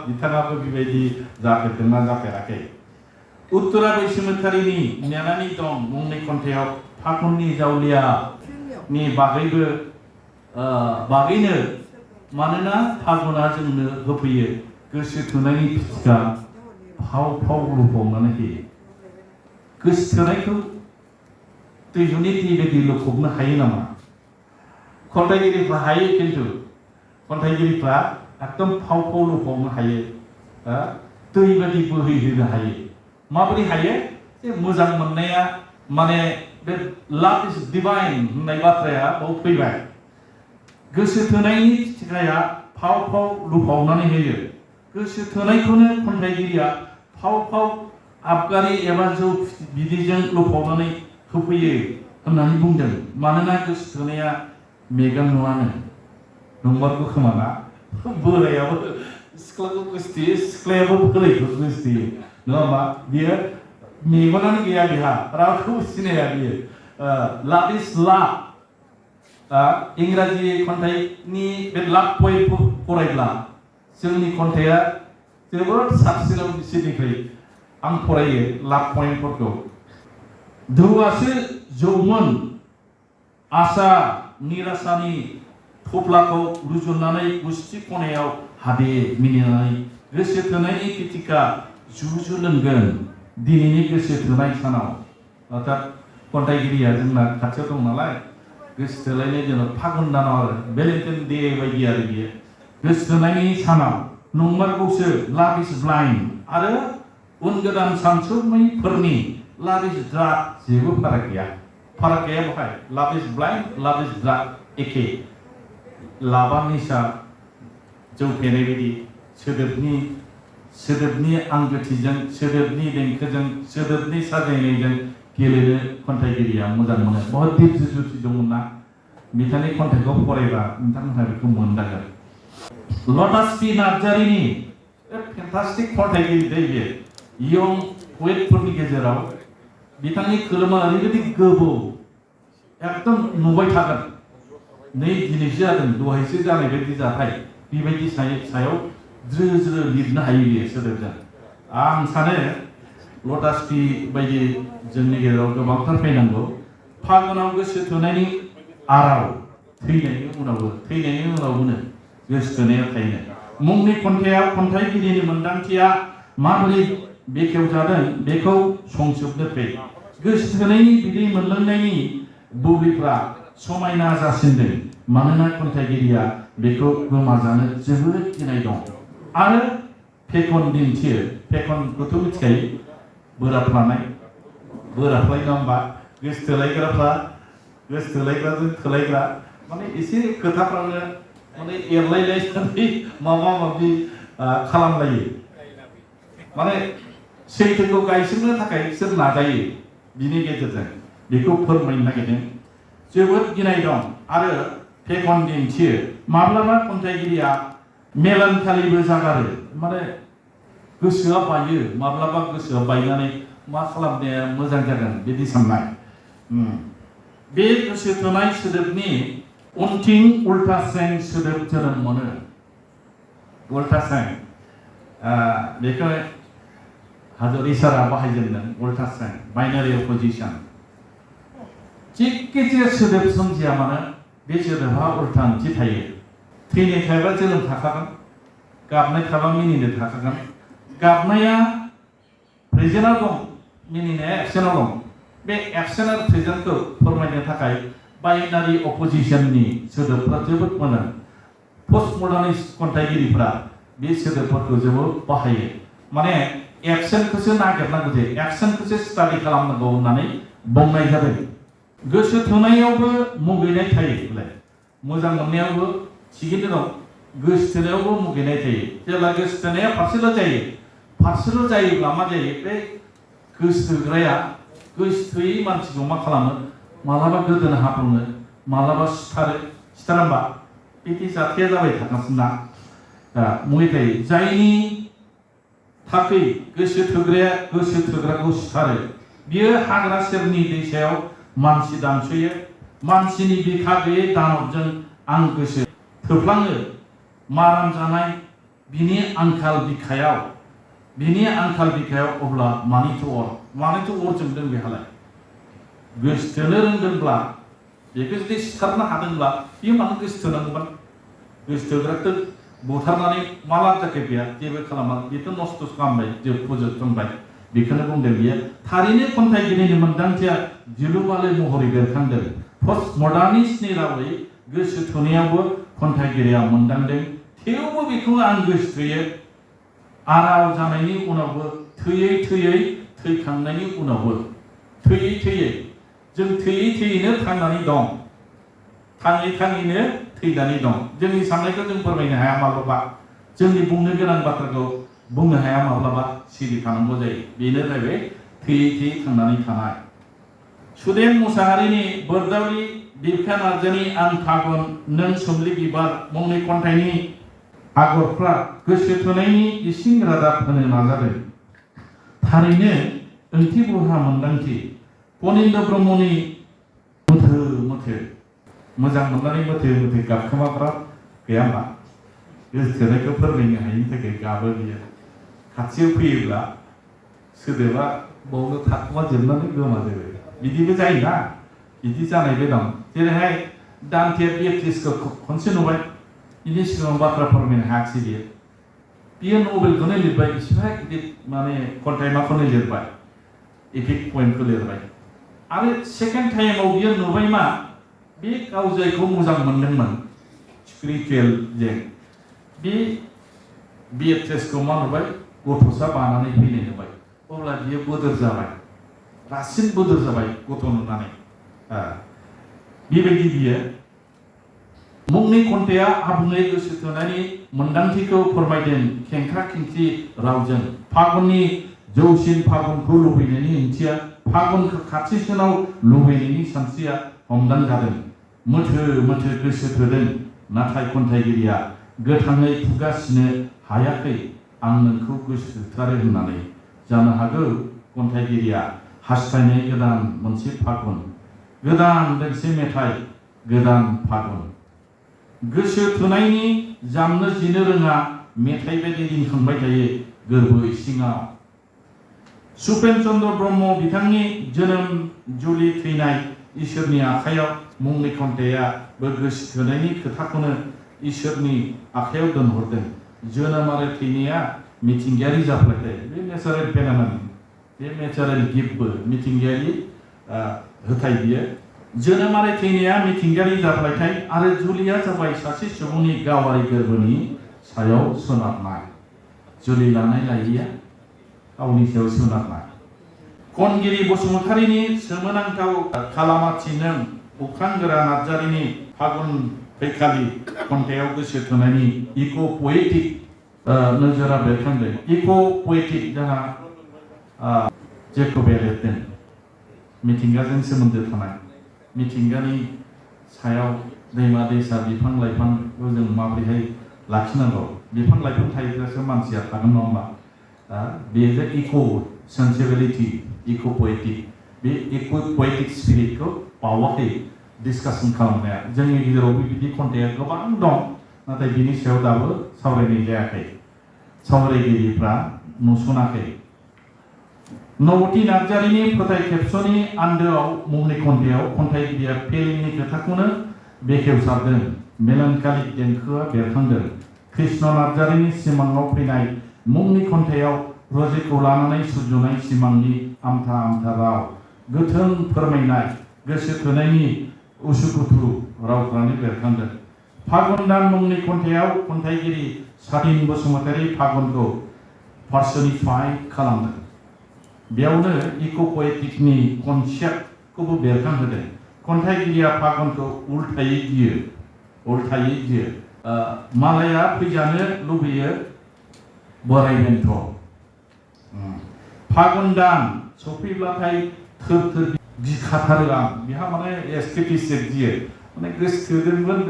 बिथाङाबो बेबायदि जाफेरदोंना जाफेराखै उत्तरा बैसुमतारीनि नेनानै दं मुंनि खन्थाइयाव फाखुननि जावलियानि बागैनो मानोना फागुना जोंनो होफैयो गोसो थोनायनि फिथिखा फाव लुफावनानै होयो गोसो थोनायखौ दैहुनि दै बायदि लुफबनो हायो नामा खन्थाइगिरिफ्रा हायो खिन्थु खन्थाइगिरिफ्रा एकदम फाव लुफावनो हायो दै बायदि बोहैहोनो हायो माबोरै हायो जे मोजां मोननाया माने बे लाभ इज डिवाइन होननाय बाथ्राया बाव फैबाय गोसो थोनायनि फिथिखाया फाव लुफावनानै होयो गोसो थोनायखौनो खन्थाइगिरिया फाव आबगारि एबा जौ बिदैजों लुफावनानै होफैयो होननानै बुंदों मानोना गोसो थोनाया मेगन नुवानो नंमारगौ खोमा ना बोरायाबो सिख्लाखौ गोसोथोयो सिख्लायाबो बोरायखौ गोसोथोयो नङा होमबा बियो मेगनानो गैया बिहा रावखौबो सिनाया बियो लाभ इज लाभ इंराजि खन्थाइनि बे लाभ पइन्ट फरायब्ला जोंनि खन्थाइया जोबोद साबसिनाव बिसोरनिख्रुइ आं फरायो लाभ पइन्टफोरखौ धौआसो जौमोन आशा निराशानि थफ्लाखौ रुजुननानै गुस्थि खनायाव हादे मिनिनानै गोसो थोनायनि फिथिखा जुजु लोंगोन दिनैनि गोसो थोनाय सानाव अर्थात खन्थाइगिरिया जोंना खाथियाव दं नालाय गोसो थोलायनाय जेनेबा फागुन दानाव आरो भेलेन्टाइन डे बायदि आरो बियो गोसो थोनायनि सानाव नंमारगौसो लाभ इज ब्लाइन्ड आरो उन गोदान सानसुमैफोरनि लाभ इज ड्राग जेबो फाराग गैया बहाय लाभ इज ब्लाइन्ड लाभ इज ड्राग एखे लाभा निसा जौ फेनाय बायदि सोदोबनि आंगोथिजों सोदोबनि देंखोजों सोदोबनि साजायनायजों गेलेनो खन्थाइगिरिया मोजां मोनो बहुत दिप जुथि दंमोन ना बिथांनि खन्थाइखौ फरायबा नोंथांमोनहा बेखौ मोनदांगोन लटास पि नार्जारिनि फेन्टास्टिक खन्थाइगिरि दै बियो यं पएटफोरनि गेजेराव बिथांनि खोलोमा ओरैबायदि गोबौ एकदम नुबाय थागोन नै दिनैसो जादों दहायसो जानाय बायदि जाथाय बेबायदि सायाव ज्रो लिरनो हायो बियो सोदोबजों आं सानो लटास पि बायदि जोंनि गेजेराव गोबांथार फैनांगौ फागुनाव गोसो थोनायनि आराव थैनायनि उनावबो गोसो थोनाया थायो मुंनि खन्थाइयाव खन्थाइगिरिनि मोन्दांथिया माबोरै बेखेवजादों बेखौ संजोबनो फै गोसो थोनायनि बिदै मोनलोंनायनि बुब्लिफ्रा समायना जासिनदों मानोना खन्थाइगिरिया बेखौ गोमाजानो जोबोद गिनाय दं आरो फेकन दिन्थियो फेकनखौथ' मिथिखायो बोराफ्लाय नङा होमबा गोसो थोलायग्राजों थोलायग्रा माने एसे खोथाफ्रानो माने एरलायलायनानै माबा माबि खालामलायो माने सैथोखौ गायसननो थाखाय बिसोर नाजायो बिनि गेजेरजों बेखौ फोरमायनो नागिरदों जोबोद गिनाय दं आरो फेकन दिन्थियो माब्लाबा खन्थाइगिरिया मेलानखालिबो जागारो माने गोसोआ बायो माब्लाबा गोसोआ बायनानै मा खालामनाया मोजां जागोन बिदि साननाय बे गोसो थोनाय सोदोबनि उनथिं उल्टा सें सोदोब जोनोम मोनो उल्टा सें बेखौ हादर इसारा बाहायजेनदों उल्टा सें बाइनारि अपोजिशन जिखिजाया सोदोब सोमजिया मानो बे सोदोबहा उल्टा ओंथि थायो थैनाय थायोबा जोनोम थाखागोन गाबनाय थाबा मिनिनो थाखागोन गाबनाया प्रेजेन्टआव दं मिनिनाया एबसेन्टआव दं बे एबसेन्ट आरो प्रेजेन्टखौ फोरमायनो थाखाय बाइनारि अपोजिशननि सोदोबफ्रा जोबोद मोजां पोस्ट मडार्निस्ट खन्थाइगिरिफ्रा बे सोदोबफोरखौ जोबोद बाहायो माने एबसेन्टखौसो नागिरनांगौ जायो एबसेन्टखौसो स्टाडि खालामनांगौ होननानै बुंनाय जादों गोसो थोनायावबो मुगैनाय थायो मोजां मोननायावबो थिगैनो दं गोसो थोनायावबो मुगैनाय थायो जेब्ला गोसो थोनाया फारसेल' जायोब्ला मा जायो बे गोसो थोग्राया गोसो थोयै मानसिखौ मा खालामो मालाबा गोदोना हाफ्लङो मालाबा सिथारो होमबा बिदि जाथाया जाबाय थागासिनो ना मुगै थायो जायनि थाखै गोसो थोग्राया गोसो थोग्राखौ सिथारो बियो हाग्रा सेरनि दैसायाव मानसि दानसयो मानसिनि बिखा गैयै दानबजों आं गोसो थोफ्लाङो माराम जानाय बिनि आंखाल बिखायाव अब्ला मानिथो अर जोंदों बेहालाय गोसो थोनो रोंदोंब्ला बेखौ जुदि सिथारनो हादोंब्ला बियो मानो गोसो थोनांगौमोन गोसो थोग्राखौ बुथारनानै मा लाब जाखो बेहा जेबो खालामा बेथ' नस्थ' खालामबाय फोजोबस्रांबाय बेखौनो बुंदों बियो थारैनो खन्थाइगिरिनि मोन्दांथिया गिलुबालु महरै बेरखांदों पस्ट मडार्निस्टनि रावै गोसो थोनायावबो खन्थाइगिरिया मोन्दांदों थेवबो बेखौ आं गोसो थोयो आराव जानायनि उनावबो थैयै थैखांनायनि उनावबो थैयै जों थैयैनो थांनानै दं थाङैनो थैनानै दं जोंनि साननायखौ जों फोरमायनो हाया माब्लाबा जोंनि बुंनो गोनां बाथ्राखौ बुंनो हाया माब्लाबा सिरि थानांगौ जायो बेनो जाहैबाय थैयै थांनानै थानाय सुदेम मुसाहारिनि बोरदावरि बिरखा नार्जानि आं फागुन नों सोमलि बिबार मुंनि खन्थाइनि आगरफ्रा गोसो थोनायनि इसिं रादाब होनो नाजादों थारैनो ओंथि बरहा मोन्दांथि पनिन्द्र ब्रह्मनि मोथो मोजां मोननानै मोथो गाबखोमाग्रा गैया होमबा गोसो थोनायखौ फोरमायनो हायिनि थाखाय गाबो बियो खाथियाव फैयोब्ला सोदोबा बावनो थाखुमा जोबनानै गोमाजोबो बिदिबो जायोना बिदि जानायबो दं जेरैहाय दान्थे बिएट्रिसखौ खनसे नुबाय बिनि सिगाङाव बाथ्रा फोरमायनो हायाखिसै बियो नभेलखौनो लिरबाय इसिबां गिदिर माने खन्थाइमाखौनो लिरबाय एपिक पइन्टखौ लिरबाय आरो सेकेन्ड टाइमाव बियो नुबाय मा बे गाव जायखौ मोजां मोनदोंमोन स्पिरिचुवेलजों बे बिएट्रिसखौ मा नुबाय गथ'सा बानानै फैनाय नुबाय अब्ला बियो बोदोर जाबाय रासिन बोदोर जाबाय गथ' नुनानै बेबायदि बियो मुंनि खन्थाइया आबुङै गोसो थोनायनि मोन्दांथिखौ फोरमायदों खेंख्रा खेंख्रि रावजों फागुननि जौसिन फागुनखौ लुबैनायनि ओंथिया फागुनखौ खाथिसिनाव लुबैनायनि सानस्रिया हमदांजादों मोथो गोसो थोदों नाथाय खन्थाइगिरिया गोथाङै खुगासिनो हायाखै आं नोंखौ गोसो थोथारो होननानै जानो हागौ खन्थाइगिरिया हास्थायनाय गोदान मोनसे फागुन गोदान दोंसे मेथाइ गोदान फागुन गोसो थोनायनि जामनो जिनो रोङा मेथाइ बायदि रिंखांबाय थायो गोरबो इसिङाव सुपेन चन्द्र ब्रह्म बिथांनि जोनोम जुलि थैनाय इसोरनि आखायाव मुंनि खन्थाइयाबो गोसो थोनायनि खोथाखौनो इसोरनि आखायाव दोनहरदों जोनोम आरो थैनाया मिथिंगायारि जाफ्लेथाय बे नेचारेल फेनोमेन बे नेचारेल गिफ्टबो मिथिंगायारि होथाय बियो जोनोम आरो थैनाया मिथिंगायारि जाफ्लेथाय आरो जुलिया जाबाय सासे सुबुंनि गावारि गोरबोनि सायाव सोनारनाय जुलि लानाय लायैया गावनि सायाव सोनारनाय खनगिरि बसुमतारीनि सोमोनांथाव खालामाथि नों अख्रां गोरा नार्जारिनि फागुन फैखालि खन्थाइयाव गोसो थोनायनि इक' पएटिक नोजोरा बेरखांदों इक' पएटिक जोंहा जेखौ लिरदों मिथिंगाजों सोमोन्दो थानाय मिथिंगानि सायाव दैमा दैसा बिफां लाइफांखौ जों माबोरैहाय लाखिनांगौ बिफां लाइफां थायोब्लासो मानसिया थागोन नङा होमबा बेजों इक' सेन्सिबिलिटि इको पोएटिक बे इको पोएटिक स्पिरिटखौ बावाखै डिसकासन खालामनाया जोंनि गेजेराव बेबायदि खन्थाइया गोबां दं नाथाय बिनि सायाव दाबो सावरायनाय जायाखै सावरायगिरिफ्रा नुसनाखै नबती नार्जारिनि फोथाय खेबस'नि आन्दोआव मुंनि खन्थाइयाव खन्थाइगिरिया फेलेंनि खोथाखौनो बेखेवसारदों मेलानकालिक देंखोआ बेरखांदों कृष्ण नार्जारिनि सिमाङाव फैनाय मुंनि खन्थाइयाव रजेखौ लानानै सुजुनाय सिमांनि आमथा आमथा राव गोथों फोरमायनाय गोसो थोनायनि उसुखुथु रावफ्रानो बेरखांदों फागुन दान मुंनि खन्थाइयाव खन्थाइगिरि स्वाधीन बसुमतारी फागुनखौ पार्सनिफाइ खालामदों बेयावनो इको पोएटिकनि कनसेप्टखौबो बेरखांहोदों खन्थाइगिरिया फागुनखौ उल्थायै गियो मालाया फैजानो लुबैयो बोराइ बेन्थ फागुन दान सफैब्लाथाय थोर थोर गिखाथारो आं बेहा माने एस्केपिस्ट गियो माने गोसो थोदोंमोन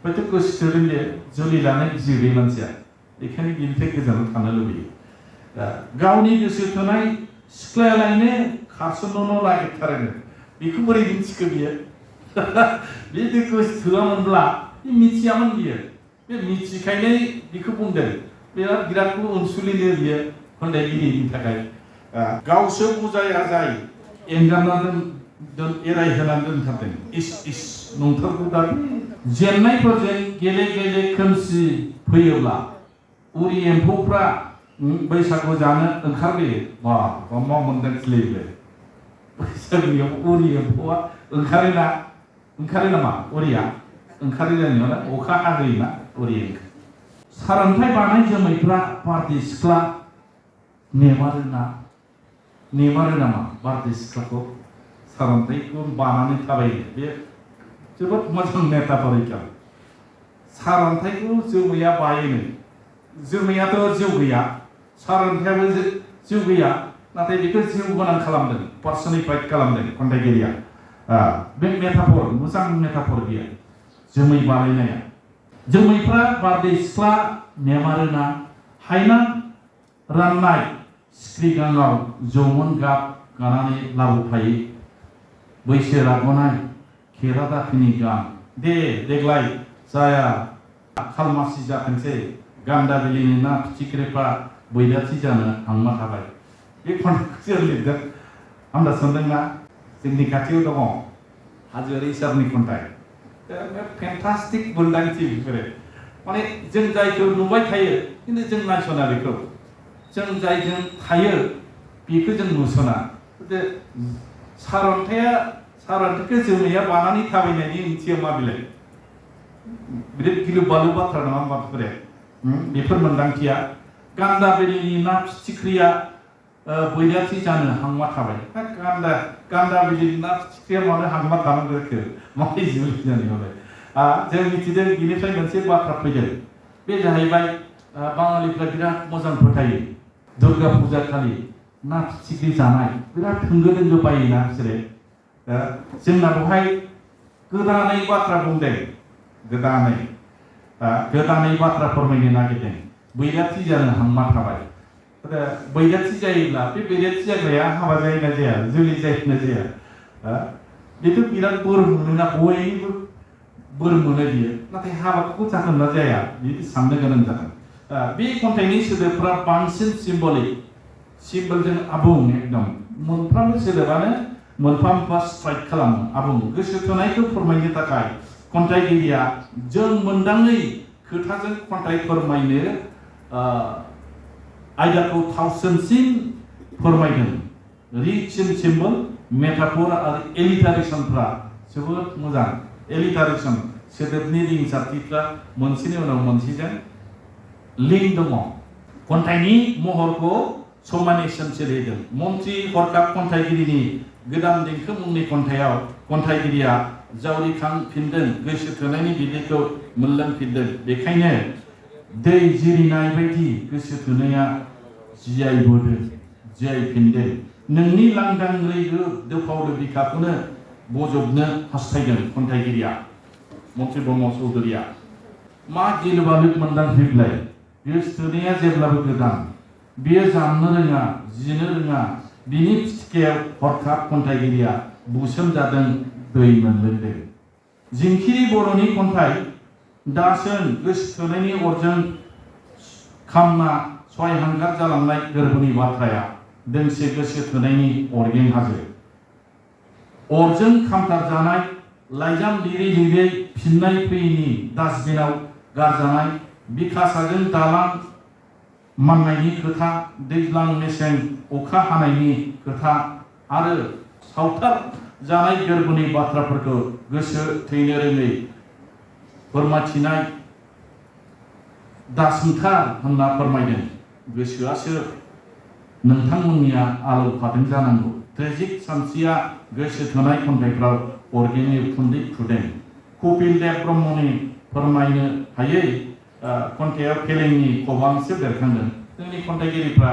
हयथ' गोसो थोदों जे जुलि लानो गियो बे मानसिया बेखायनो बिनिफ्राय गोजानाव थानो लुबैयो गावनि गोसो थोनाय सिख्लायालायनो खारसननो नागिरथारो बेखौ बोरै मिथिखो बियो बे गोसो थोआमोनब्ला बे मिथियामोन बियो बे मिथिखायनो बेखौ बुंदों बिराद अनसुलिनो बियो खन्थाइगिरिनि थाखाय गावसो बुजाय आजाय एंगारना एरायहोनानै दोनथारदों इस नंथारगौ दा जेन्नायफोरजों गेले गेले खोमसि फैयोब्ला उरि एम्फौफ्रा बैसागु जानो ओंखारबोयो मा मोनदांथिलायो बैसागुआव उरि एम्फौआ ओंखारो नामा उरिया ओंखारो जानायाव ना अखा हाहोयोना उरि सारन्थाइ बानाय जोमैफ्रा बारदै सिख्ला नेमारो नामा बारदै सिख्लाखौ सारन्थाइखौ बानानै थाबायो बे जोबोद मोजां मेटाफरिकेल सारन्थाइखौ जोमैया बायोनो जोमैयाथ' जिउ गैया सारन्थाइयाबो जिउ गैया नाथाय बेखौ जिउ गोनां खालामदों पार्सनिफाइड खालामदों खन्थाइगिरिया बे मेटाफर मोजां मेटाफर बियो जोमै बानायनाया जोमैफ्रा बारदै सिख्ला नेमारोना हायना राननाय सिख्रिगाङाव जौमोन गाब गानानै लाबोफायो बैसो रागनाय खेरादाफिनि गान देग्लाय जाया खालमासि जाथोंसै गान्दा बिलिनि ना फिथिख्रिफ्रा बैराथि जानो हांमा थाबाय बे खन्थाइखौ सोर लिरदों आन्दाज मोनदोंना जोंनि खाथियाव दङ हाजोआरि सारनि खन्थाइ फेन्टास्टिक मोन्दांथि बेफोरो माने जों जायखौ नुबाय थायो खिन्थु जों नायसना बेखौ जों जायजों थायो बेखौ जों नुसना सारन्थाइखौ जोमैया बानानै थाबायनायनि ओंथिया मा बिलाय बिराद गिलु बालु बाथ्रा नङा होमबा बेफोर मोन्दांथिया गान्दा बेलिनि ना फिथिख्रिया बैराथि जानो हांमा थाबाय गान्दा बेलिनि ना फिथिख्रिया मानो हांमा थानांगौ माबोरै जुलि जानायावलाय जों मिथिदों बिनिफ्राय मोनसे बाथ्रा फैदों बे जाहैबाय बाङालिफ्रा बिराद मोजां फोथायो दुर्गा फुजा खालि ना फिथिख्रि जानाय बिराद होंगो दोंगो बायोना बिसोरो जोंना बेवहाय गोदानै बाथ्रा बुंदों गोदानै बाथ्रा फोरमायनो नागिरदों बैराथि जानो हांमा थाबाय बैराथि जायोब्ला बे बैराथि जाग्राया हाबा जायोना जाया जुलि जायोना जाया बेथ' बिराद बोर मोनोना बयनिबो बोर मोनो बियो नाथाय हाबाखौ जागोन ना जाया बिदि साननो गोनां जागोन बे खन्थाइनि सोदोबफ्रा बांसिन सिम्बलजों आबुं एकदम मोनफ्रोमबो सोदोबानो मोनफा मोनफा स्ट्राइक खालामो आबुं गोसो थोनायखौ फोरमायनो थाखाय खन्थाइगिरिया जों मोनदाङै खोथाजों खन्थाइ फोरमायनो आयदाखौ थावसिनसिन फोरमायदों रिचसिन सिम्बल मेटाफर आरो एलिटारेसनफ्रा जोबोद मोजां एलिटारेसन सोदोबनि रिंसारथिफ्रा मोनसेनि उनाव मोनसेजों लिंक दङ खन्थाइनि महरखौ समानै सोरजिदों मन्त्रि हरखाब खन्थाइगिरिनि गोदान देंखो मुंनि खन्थाइयाव खन्थाइगिरिया जावरिखांफिनदों गोसो थोनायनि बिदैखौ मोनलोंफिनदों बेखायनो दै जिरिनाय बायदि गोसो थोनाया जियायफिनदों नोंनि लांदां रैगो दोफाव बिखाखौनो बजबनो हास्थायदों खन्थाइगिरिया मन्त्रि ब्रह्म चौधुरिया मा गिलुबालु मोन्दांथिलाय गोसो थोनाया जेब्लाबो गोदान बियो जामनो रोङा जिनो रोङा बिनि फिथिखायाव हरखाब खन्थाइगिरिया बुसोमजादों दै मोनलोंदों। जिंखिरि बर'नि खन्थाइ दासोन गोसो थोनायनि अरजों खामना सहायहांगार जालांनाय गोरबोनि बाथ्राया दोंसे गोसो थोनायनि अरगें हाजो। अरजों खामथारजानाय लाइजाम लिरै लिरै फिननाय फैयिनि डास्टबिनाव गारजानाय बिखासाजों दालां माननायनि खोथा, दैज्लां मेसें अखा हानायनि खोथा आरो सावथार जानाय गोरबोनि बाथ्राफोरखौ गोसो थैनो रोङै फोरमायथिनाय दासोंथार होनना फोरमायदों। गोसोआसो नोंथांमोननिया आलौखादों जानांगौ। ट्रेजिक सानस्रिया गोसो थोनाय खन्थाइफ्राव अरगेंनि उखुन्दै खुदों। कपिल देब ब्रह्मनि फोरमायनो हायै खन्थाइयाव फेलेंनि खबामसो बेरखांदों। जोंनि खन्थाइगिरिफ्रा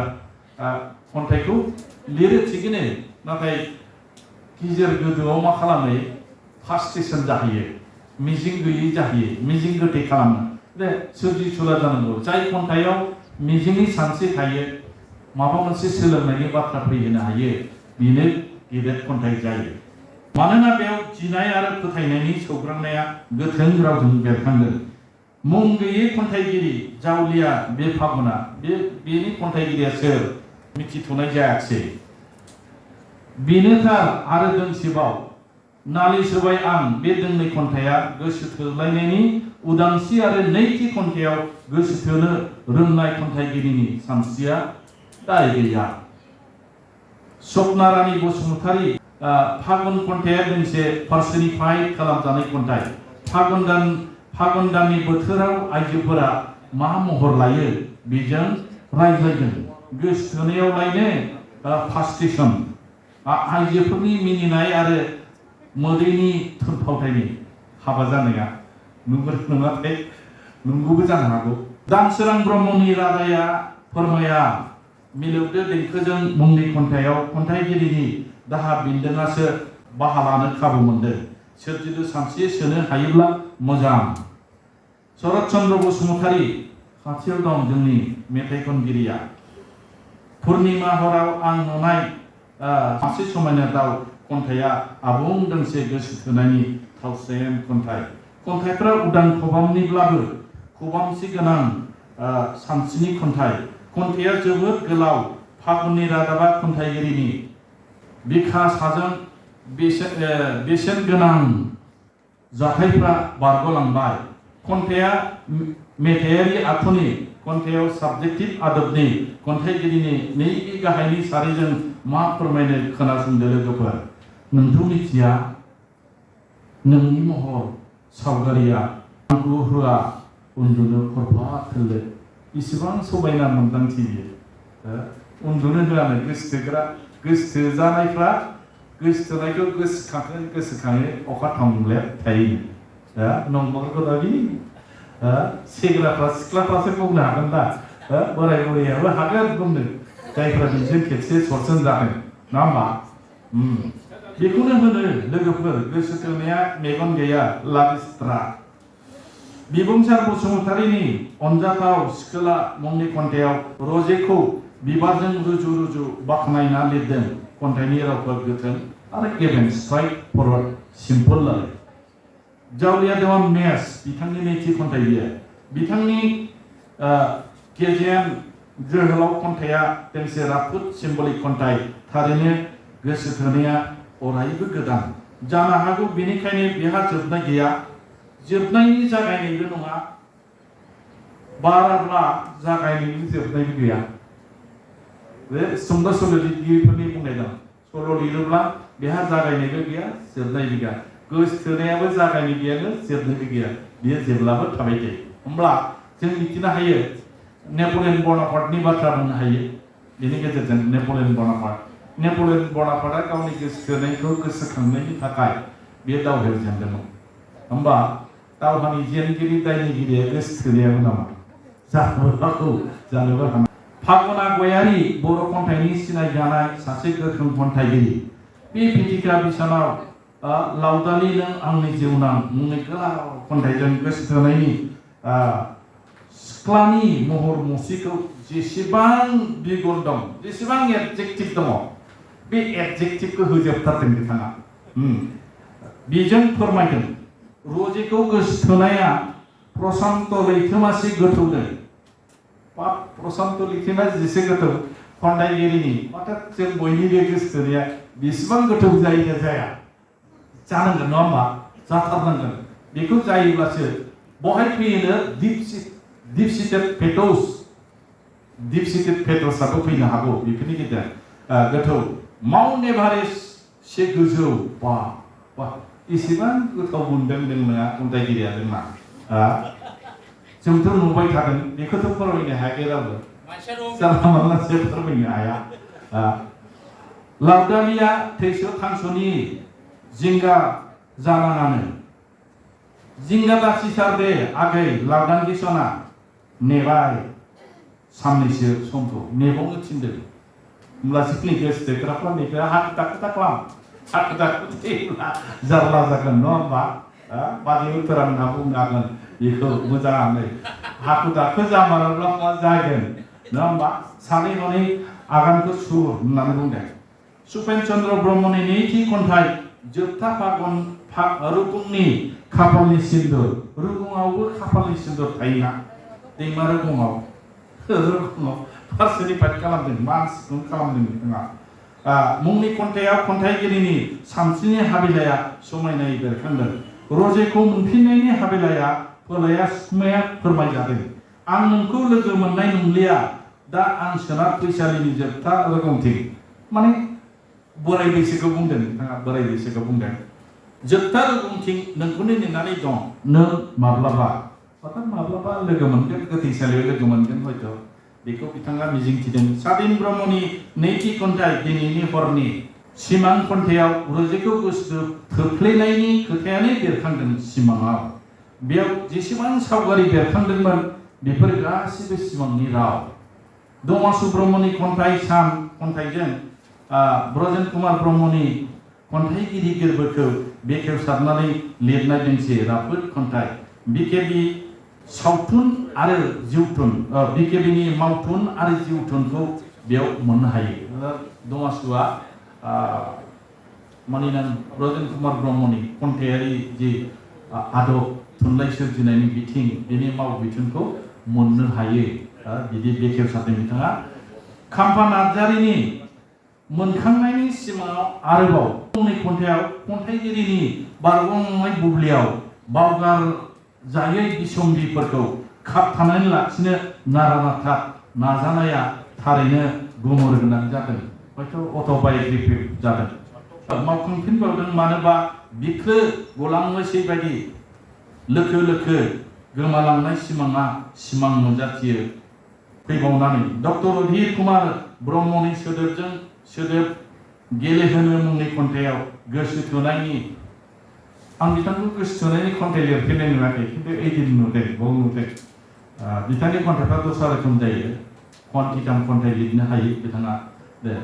खन्थाइखौ लिरो थिगैनो, नाथाय गेजेर गोदोआव मा खालामो? फ्रास्ट्रेसन जाहैयो, मिजिं गैयै जाहैयो, मिजिं गोथै खालामो। दे सोरजिसुला जानांगौ। जाय खन्थाइयाव मिजिंनि सानस्रि थायो, माबा मोनसे सोलोंनायनि बाथ्रा फैहोनो हायो, बेनो गेदेर खन्थाइ जायो। मानोना बेयाव गिनाय आरो फोथायनायनि सौग्रांनाया गोथों रावजों बेरखांदों। मुं गैयै खन्थाइगिरि जावलिया बे फागुना, बेनि खन्थाइगिरिया सोर मिथिथ'नाय जायाखिसै। बेनोथार आरो दोंसेबाव नालिस होबाय आं। बे दोंनै खन्थाइया गोसो थोलायनायनि उदांस्रि आरो नैथि खन्थाइयाव गोसो थोनो रोंनाय खन्थाइगिरिनि सानस्रिया दाय गैया। स्वप्नारानी बसुमतारी फागुन खन्थाइया दोंसे पार्सनिफाइड खालामजानाय खन्थाइ। फागुन दाननि बोथोराव आइजोफोरा मा महर लायो बेजों रायज्लायगोन। गोसो थोनायाव लायनो फ्रास्ट्रेसन, आइजोफोरनि मिनिनाय आरो मोदैनि थुनफावथायनि हाबा जानाया नंगौ नङाथाय नंगौबो जानो हागौ। दानसोरां ब्रह्मनि रादाया फोरमाया मिलौदो देंखोजों मुंनि खन्थाइयाव खन्थाइगिरिनि दाहा बिन्दोङासो बाहा लानो खाबु मोनदों। सोरजिलु सानस्रि सोनो हायोब्ला मोजां। शरत चन्द्र बसुमतारी खाथियाव दं जोंनि मेथाइ खनगिरिया। पुर्णिमा हराव आं नुनाय मासे समायना दाउ खन्थाइया आबुं दोंसे गोसो थोनायनि थावसेम खन्थाइ। खन्थाइफ्रा उदां खबामनिब्लाबो खबामसे गोनां सानस्रिनि खन्थाइ। खन्थाइया जोबोद गोलाव। फागुननि रादाबा खन्थाइगिरिनि बिखा साजों बेसेन गोनां जाथायफ्रा बारग'लांबाय। खन्थाइया मेथाइयारि आखुनि, खन्थाइयाव साबजेक्टिभ आदबनि, खन्थाइगिरिनि नैबे गाहायनि सारिजों मा फोरमायनो खोनासंदो लोगोफोर। नोंथ' मिथिया नोंनि महर सावगारिया आंखौ होआ उन्दुनो खरफा थोलो। इसिबां समायना मोन्दांथि बियो। उन्दुनो होआनो गोसो थोग्रा, गोसो थोजानायफ्रा गोसो थोनायखौ गोसोखाङो अखा थांब्लेब थायो। नंगौ दा बि सेंग्राफ्रा सिख्लाफ्रासो बुंनो हागोन दा, बोराय बुरैयाबो हागोन बुंनो, जायफ्रा बिजों खेबसे सरसन जादों, नङा होमबा? बेखौनो होनो लोगोफोर गोसो थोनाया मेगन गैया लाबिस्ट्रा। बिबुंसार बसुमतारीनि अनजाथाव सिखोला मुंनि खन्थाइयाव रजेखौ बिबारजों रुजु रुजु बाख्नायना लिरदों। खन्थाइनि रावफोर गोथों आरो गेबें स्ट्राइट फरवार्ड सिम्पल आरो। जावलिया देवान मेस बिथांनि नैथि खन्थाइ बियो। बिथांनि गेजेन जोहोलाव खन्थाइया दोंसे राफोद सिम्बलिक खन्थाइ। थारैनो गोसो थोनाया अरायबो गोदान। जानो हागौ बेनिखायनो बेहा जोबनाय गैया। जोबनायनि जागायनायबो नङा, बाराब्ला जागायनायनि जोबनायबो गैया। बे सुंद' सल' लिरगिरिफोरनि बुंनाय दं। सल' लिरोब्ला बेहा जागायनायबो गैया, जोबनायबो गैया। गोसो थोनायाबो जागायनाय गैयानो, जोबनायबो गैया। बियो जेब्लाबो थाबाय थायो। होमब्ला जों मिथिनो हायो नेपलियन बनापार्टनि बाथ्रा बुंनो हायो। बेनि गेजेरजों नेपलियन बनापार्टआ गावनि गोसो थोनायखौ गोसोखांनायनि थाखाय बे दावहायाव जेनदोंमोन। होमबा दावहानि जेनगिरि दायनिगिरिया गोसो थोनायाबो नामा? जानोबो हागौ। फागुना गयारी बर' खन्थाइनि सिनायजानाय सासे गोख्रों खन्थाइगिरि। बे फिथिखा बिसानाव लावदालि नों आंनि जिउनां मुंनि गोलाव खन्थाइजों गोसो थोनायनि सिख्लानि महर मुस्रिखौ जेसेबां बिगुर दं, जेसेबां एडजेक्टिभ दङ, बे एडजेक्टिभखौ होजोबथारदों बिथाङा बेजों फोरमायदों रजेखौ गोसोथोनाया प्रसान्त लैथोमासि गोथौनो बा प्रसान्त लैथोमा जेसे गोथौ खन्थाइगिरिनि माथो जों बयनिबो गोसोथोनाया बेसेबां गोथौ जायो जाया जानांगोन नङा होमबा जाथारनांगोन बेखौ जायोब्लासो बहाय फैयोनो दिपसिटेड पेटर्सआबो फैनो हागौ बेफोरनि गेजेर गोथौ माउन्ट एभारेस्ट से गोजौ बा इसेबां गोथाव मोनदों जोंना खन्थाइगिरिया जोंना जोंथ' नुबाय थादों बेखौथ' फोरमायनो हायाखै रावबो जानला मोनलासो फोरमायनो हाया लावदालिया थैस' थांस'नि जिंगा जानाङानो जिंगा दासिसार दे आगै लावदांगि सना नेबाय साननैसो समखौ नेबावनो थिनदों होमब्लासो जोंनि गोसोथोग्राफ्रा खालामनायखौ हाखु दाखु खालाम हाखु दाखु थैब्ला जारला जागोन नङा होमबा बाजै उतरा मोनहा बुंनो हागोन बेखौ मोजाङै हाखु दाखु जामारोब्ला मा जागोन नङा होमबा सानै हनै आगानखौ सुर होननानै बुंदों सुपेन चन्द्र ब्रह्मनि नैथि खन्थाइ जोबथा फागुन रुगुंनि खाफालनि सिन्दुर रुगुङावबो खाफालनि सिन्दुर थायोना दैमा रुगुङाव पार्सनिफाइड खालामदों मानसिखौनो खालामदों बिथाङा मुंनि खन्थाइयाव खन्थाइगिरिनि सानस्रिनि हाबिलाया समायनायै बेरखांदों रजेखौ मोनफिननायनि हाबिलाया फोलाया सुकुमाया फोरमायजादों आं नोंखौ लोगो मोननाय नंलिया दा आं सोनाब फैसालिनि जोबथा रोगोमथिं माने बोराय बैसोखौ बुंदों बिथाङा बोराय बैसोखौ बुंदों जोबथा रोगोमथिं नोंखौनो नेनानै दं नों माब्लाबा लोगो मोनगोन गोथैसालियाव लोगो मोनगोन हयथ' बेखौ बिथाङा मिजिंथिदों सादिन ब्रह्मनि नैथि खन्थाइ दिनैनि हरनि सिमां खन्थाइयाव रजेखौ गोसो थोफ्लेनायनि खोथायानो बेरखांदों सिमाङाव बेयाव जेसेबां सावगारि बेरखांदोंमोन बेफोर गासिबो सिमांनि राव दमासु ब्रह्मनि खन्थाइ सान खन्थाइजों ब्रजेन कुमार ब्रह्मनि खन्थाइगिरि गोरबोखौ बेखेवसारनानै लिरनाय दोंसे राफोद खन्थाइ बिकेबि सावथुन आरो जिउथुन बिकेबिनि मावथुन आरो जिउथुनखौ बेयाव मोननो हायो दमासुआ मानिनां ब्रजेन कुमार ब्रह्मनि खन्थाइयारि जि आदब थुनलाइ सोरजिनायनि बिथिं बेनि माव बिथोनखौ मोननो हायो बिदि बेखेवसारदों बिथाङा खाम्फा नार्जारिनि मोनखांनायनि सिमाङाव आरोबाव मुंनि खन्थाइयाव खन्थाइगिरिनि बारग'नाय बुब्लियाव बावगार जायै बिसम्बिफोरखौ खाबथानानै लाखिनो नारा-नाथा नाजानाया थारैनो गुमुर गोनां जादों हयथ' अट'बाय'ग्राफिक जादों मावखांफिनबावदों मानोबा बिखो गलांनोसै बायदि लोखो लोखो गोमालांनाय सिमाङा सिमां नुजाथियो फैबावनानै डक्टर अधीर कुमार ब्रह्मनि सोदोबजों सोदोब गेलेहोनो मुंनि खन्थाइयाव गोसो थोनायनि आं बिथांखौ गोसो थोनायनि खन्थाइ लिरफेरनाय नुवाखै खिन्थु एदिन नुदों बाव नुदों बिथांनि खन्थाइफ्रा दस्रा रोखोम जायो खन्थिथाम खन्थाइ लिरनो हायो बिथाङा दे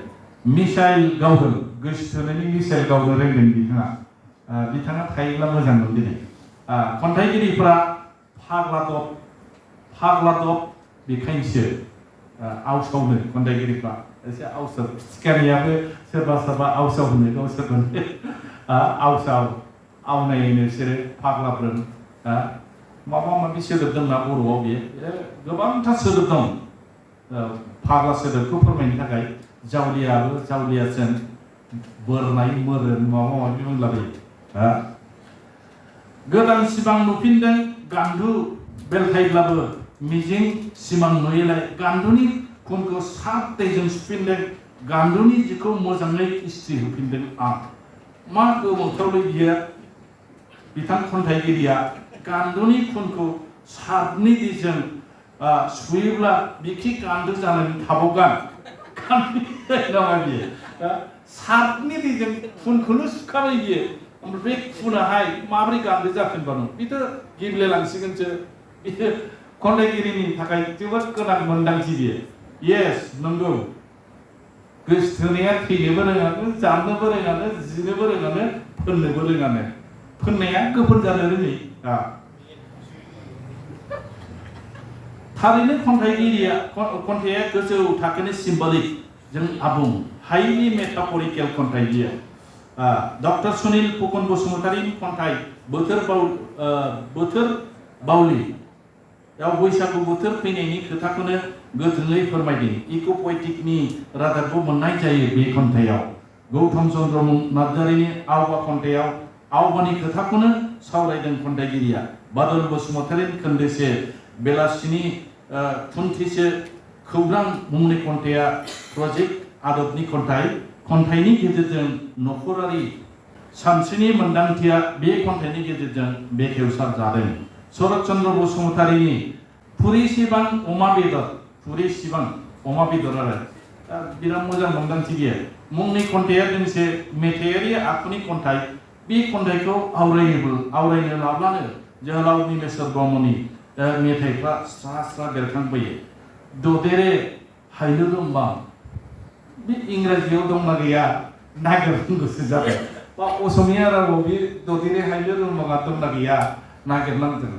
मिसाइल गावदों गोसो थोनायनि मिसाइल गावनो रोंदों बिथाङा थायोब्ला मोजां मोनदों खन्थाइगिरिफ्रा फाग्लादब बेखायनोसो आवसावनो खन्थाइगिरिफ्रा एसे आवसाव फिथिखानियाबो सोरबा आवसाव होनो गावसोरखौनो आवसाव आवनायनो बिसोरो फाग्लाफोर माबा माबि सोदोब दंना बर'आव बेयो गोबांथार सोदोब दं फाग्ला सोदोबखौ फोरमायनो थाखाय जावलियाजों बोरनाय मोरोन माबा माबि बुंलाबायो गोदान सिमां नुफिनदों गान्दु बेलथायब्लाबो मिजिं सिमां नुयैलाय गान्दुनि खुनखौ सात दैजों सुफिनदों गान्दुनि जिखौ मोजाङै इस्त्रि होफिनदों आं मा गोमोथावलै बियो बिथां खन्थाइगिरिया गान्दुनि खुनखौ सातनि दैजों सुयोब्ला बिखि गान्दु जानानै थाबावगोन नङा बियो सातनि दैजों खुनखौनो सुखाबाय बियो ओमफ्राय बे खुनाहाय माबोरै गान्दु जाफिनबानो बेथ' गेब्लेलांसिगोनसो बियो खन्थाइगिरिनि थाखाय जोबोद गोनां मोन्दांथि बियो येस नंगौ गोसो थोनाया थैनोबो रोङानो जानोबो रोङानो जिनोबो रोङानो फोननोबो रोङानो फोननाया गोफोन जानो रोङै थारैनो खन्थाइया गोजौ थाखोनि सिम्बलिक जों आबुं हाईलि मेटाफरिकेल खन्थाइ बियो डक्टर सुनील फुकन बसुमतारीनि खन्थाइ बोथोर बावलि याव बैसागु बोथोर फैनायनि खोथाखौनो गोथोङै फोरमायदों इक' पयेटिकनि रादाबखौ मोननाय जायो बे खन्थाइयाव गौतम चन्द्र नार्जारिनि आवबा खन्थाइयाव आवबानि खोथाखौनो सावरायदों खन्थाइगिरिया बादल बसुमतारीनि खोन्दोसे बेलासिनि थुनथिसे खौरां मुंनि खन्थाइया प्रजेक्ट आदबनि खन्थाइनि गेजेरजों नखरारि सानस्रिनि मोन्दांथिया बे खन्थाइनि गेजेरजों बेखेवसार जादों शरत चन्द्र बसुमतारीनि फुरिसिबां अमा बेदर आरो बिराद मोजां मोन्दांथि बियो मुंनि खन्थाइया दोंसे मेथाइयारि आखुनि खन्थाइ बे खन्थाइखौ आवरायनो लाब्लानो जोहोलाव नीलेश्वर ब्रह्मनि मेथाइफ्रा स्रा स्रा बेरखांबोयो ददेरे हायलो रोंबां बे इंराजियाव दंना गैया नागिरनो गोसो जाबाय बा असमिया रावाव बे ददेरे हायलो रोंबाङा दंना गैया नागिरनांगोन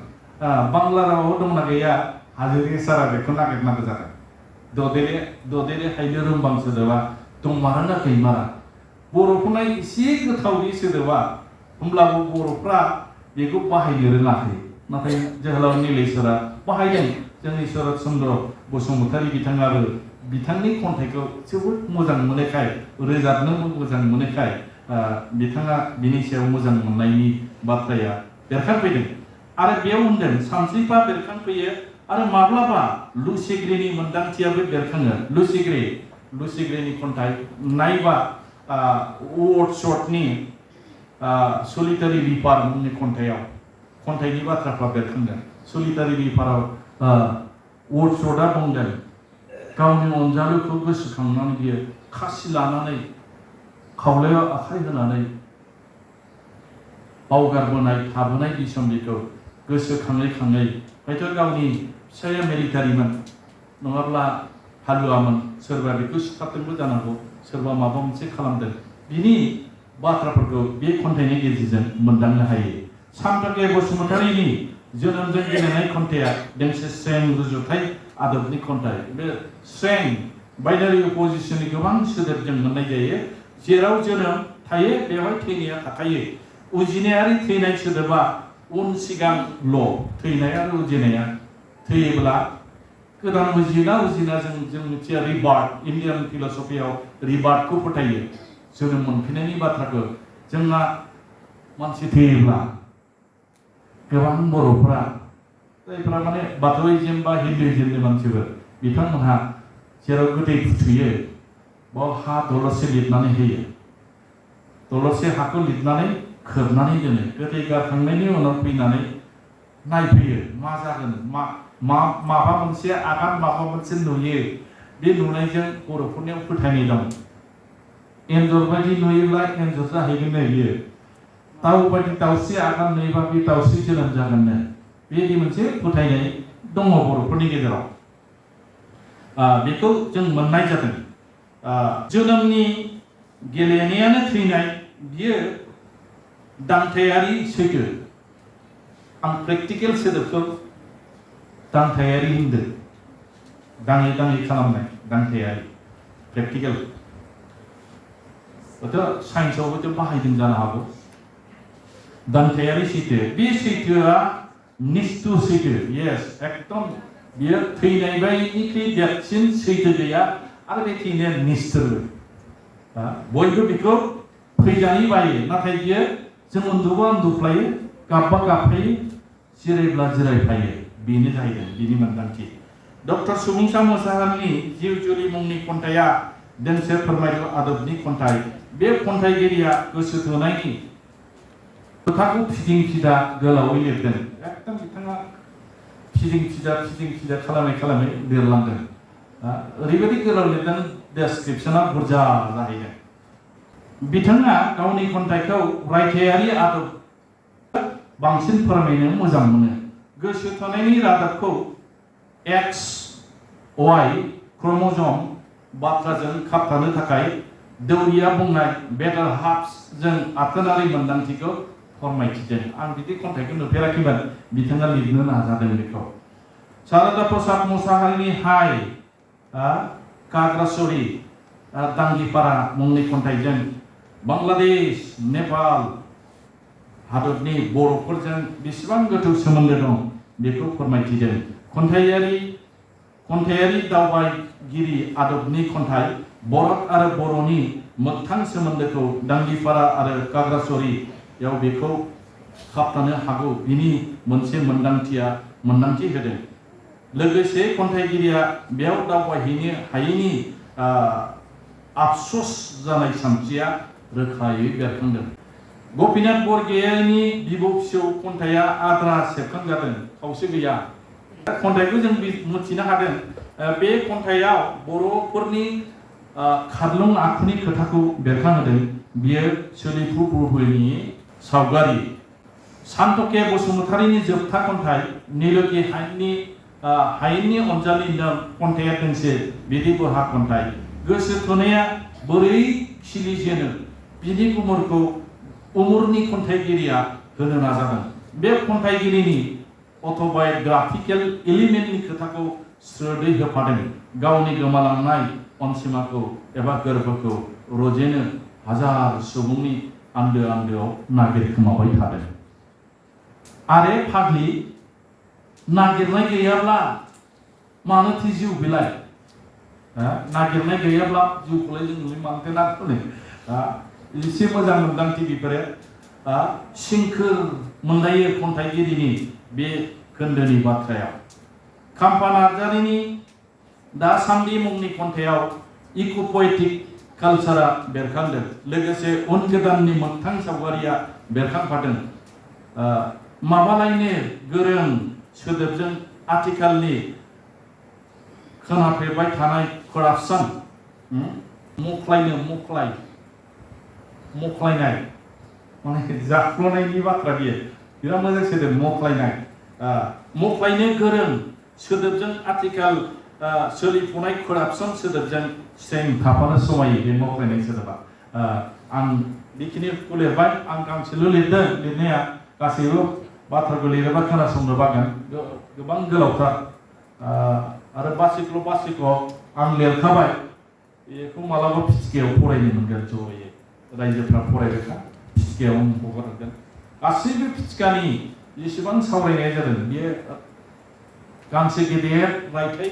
बांला रावाव दंना गैया हाजोरि सारा बेखौ नागिरनांगौ जादों ददेरे हायलो रोंबां सोदोबा दंमारोना गैमारा बर'फोरना एसे गोथाव बे सोदोबा होमब्लाबो बर'फ्रा बेखौ बाहायनो रोङाखै नाथाय जोहोलाव नीलेश्वरा बाहायदों जोंनि शरत चन्द्र बसुमतारी बिथाङाबो बिथांनि खन्थाइखौ जोबोद मोजां मोननायखाय रोजाबनोबो मोजां मोननायखाय बिथाङा बिनि सायाव मोजां मोननायनि बाथ्राया बेरखांफैदों आरो बेयाव होनदों सानस्रिफा बेरखांफैयो आरो माब्लाबा लुसिग्रेनि मोन्दांथियाबो बेरखाङो लुसिग्रेनि खन्थाइ नायबा वर्ड शर्टनि सलिटारि रिपार मुंनि खन्थाइनि बाथ्राफ्रा बेरखांदों सलिटारि रिपाराव वर्ड शर्टआ बुंदों गावनि अनजालुखौ गोसोखांनानै बियो खासि लानानै खावलायाव आखाइ होनानै बावगारबोनाय थाबोनाय बिसम्बिखौ गोसोखाङै हयथ' गावनि फिसाया मिलिटारिमोन नङाब्ला हालुवामोन सोरबा बेखौ सिथारदोंबो जानांगौ सोरबा माबा मोनसे खालामदों बिनि बाथ्राफोरखौ बे खन्थाइनि गेजेरजों मोनदांनो हायो सानथाखे बसुमतारीनि जोनोमजों गेलेनाय खन्थाइया दोंसे स्रें रुजुथाय आदबनि खन्थाइ बे स्रें बाइनारि अपोजिशननि गोबां सोदोब जों मोननाय जायो जेराव जोनोम थायो बेवहाय थैनाया थाखायो उजिनायारि थैनाय सोदोबा उन सिगांल' थैनाय आरो उजिनाया थैयोब्ला गोदान उजिना जों मिथिया रिबार्थ इन्डियान फिलसफियाव रिबार्थखौ फोथायो जोनोम मोनफिननायनि बाथ्राखौ जोंना मानसि थैयोब्ला गोबां बर'फ्रा जायफ्रा माने बाथौइजम बा हिन्दुइजमनि मानसिफोर बिथांमोनहा जेराव गोदै फुथुयो बाव हा दलरसे लिरनानै होयो दलरसे हाखौ लिरनानै खोबनानै दोनो गोदै गारखांनायनि उनाव फैनानै नायफैयो मा जागोन माबा मोनसे आगान माबा मोनसे नुयो बे नुनायजों बर'फोरनियाव फोथायनाय दं एन्जर बायदि नुयोब्ला एन्जर जाहैगोननो बियो दाउ बायदि दाउस्रि आगान नुयोबा बे दाउस्रि जोनोम जागोननो बेबायदि मोनसे फोथायनाय दङ बर'फोरनि गेजेराव बेखौ जों मोननाय जादों जोनोमनि गेलेनायानो थैनाय बियो दांथायारि सैथो आं प्रेक्टिकेल सोदोबखौ दांथायारि होनदों दाङै खालामनाय दांथायारि प्रेक्टिकेल हयथ' साइन्सआवबो बाहायदों जानो हागौ दांथायारि सैथो बे सैथोआ निस्थु सैथो येस एकदम बियो थैनाय बायदिनिख्रुइ देरसिन सैथो गैया आरो बे थैनाया निस्थुर बयबो बेखौ फैजानो बायो नाथाय बियो जों उन्दुबा उन्दुफ्लायो गाबबा गाबफायो जिरायब्ला जिरायफायो बेनो जाहैदों बिनि मोन्दांथि डक्टर सुबुंसा मोसाहारिनि जिउ जुलि मुंनि खन्थाइया दोंसे फोरमायलु आदबनि खन्थाइ बे खन्थाइगिरिया गोसो थोनायनि खोथाखौ फिदिं फिदा गोलावै लिरदों एकदम बिथाङा फिदिं फिदा खालामै लिरलांदों ओरैबायदि गोलाव लिरदों डेसक्रिपसना बुरजा जाहैदों बिथाङा गावनि खन्थाइखौ रायथायारि आदब बांसिन फोरमायनो मोजां मोनो गोसो थोनायनि रादाबखौ एक्स वाइ क्रोमोजोम बाथ्राजों खाबथानो थाखाय दौरिया बुंनाय बेटार हाफ्स जों आथोनारि मोन्दांथिखौ फोरमायथिदों आं बिदि खन्थाइखौ नुफेराखैमोन बिथाङा लिरनो नाजादों बेखौ सारदा प्रसाद मुसाहारिनि हाय काग्रासरी दांगिपारा मुंनि खन्थाइजों बांलादेश नेपाल हादरनि बर'फोरजों बेसेबां गोथौ सोमोन्दो दं बेखौ फोरमायथिदों। खन्थाइयारि दावबायगिरि आदबनि खन्थाइ बरत आरो बर'नि मोगथां सोमोन्दोखौ दांगिपारा आरो खागड़ाछड़ीयाव बेखौ खाबथानो हागौ बिनि मोनसे मोन्दांथि होदों। लोगोसे खन्थाइगिरिया बेयाव दावबायहैनो हायैनि आफसोस जानाय सानस्रिया रोखायै बेरखांदों। गपिनाथ बरगयारिनि बिबौ फिसौ खन्थाइया आद्रा सेबखांजादों, खावसे गैया। खन्थाइखौ जों मिथिनो हादों बे खन्थाइयाव बर'फोरनि खारलुं आखुनि खोथाखौ बेरखांहोदों। बियो सोलिफु बुहुमनि सावगारि। सान्तके बसुमतारीनि जोबथा खन्थाइ नीलगी हायेननि अनजालि नों खन्थाइया दोंसे बिदि बरहा खन्थाइ। गोसो थोनाया बोरै खिलिजेनो बिनि गुमुरखौ उमुरनि खन्थाइगिरिया होनो नाजादों। बे खन्थाइगिरिनि अट'बाय'ग्राफिकेल एलिमेन्टनि खोथाखौ स्रोदै होफादों। गावनि गोमालांनाय अनजिमाखौ एबा गोरबोखौ रजेनो हाजार सुबुंनि आन्दोआव नागिरखोमाबाय थादों। आरे फाग्लि नागिरनाय गैयाब्ला मानोथो जिउ बेलाय? नागिरनाय गैयाब्ला जिउखौलाय जों मानोथो नागिरनो? एसे मोजां मोन्दांथि बेफोरो सिंखोर मोनलायो खन्थाइगिरिनि बे खोन्दोनि बाथ्रायाव। खाम्फा नार्जारिनि दासान्दि मुंनि खन्थाइयाव इक'प'एटिक कालचारा बेरखांदों। लोगोसे उन गोदाननि मोगथां सावगारिया बेरखांफादों। माबालायनो गोरों सोदोबजों आथिखालनि खोनाफेरबाय थानाय करापसन, मख्लायनाय माने जाख्ल'नायनि बाथ्रा बियो बिराद मोजां सोदोब मख्लायनो गोरों सोदोबजों आथिखाल सोलिफुनाय करापसन सोदोबजों सें थाफानो समायो बे मख्लायनाय सोदोबा। आं बेखिनिखौ लिरबाय। आं गांसेल' लिरदों लिरनाया, गासैबो बाथ्राखौ लिरोबा खोनासंनो बागोन, गोबां गोलावथार। आरो बासिख' आं लिरखाबाय, बेखौ मालाबा फिथिखायाव फरायनो मोनगोन ज'यै। रायजोफ्रा फरायबायखा, फिथिखायाव हगारगोन। गासैबो फिथिखानि जेसेबां सावरायनाय जादों बेयो गांसे गेदेर रायथाइ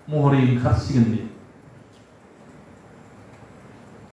महरै ओंखारसिगोन बेयो।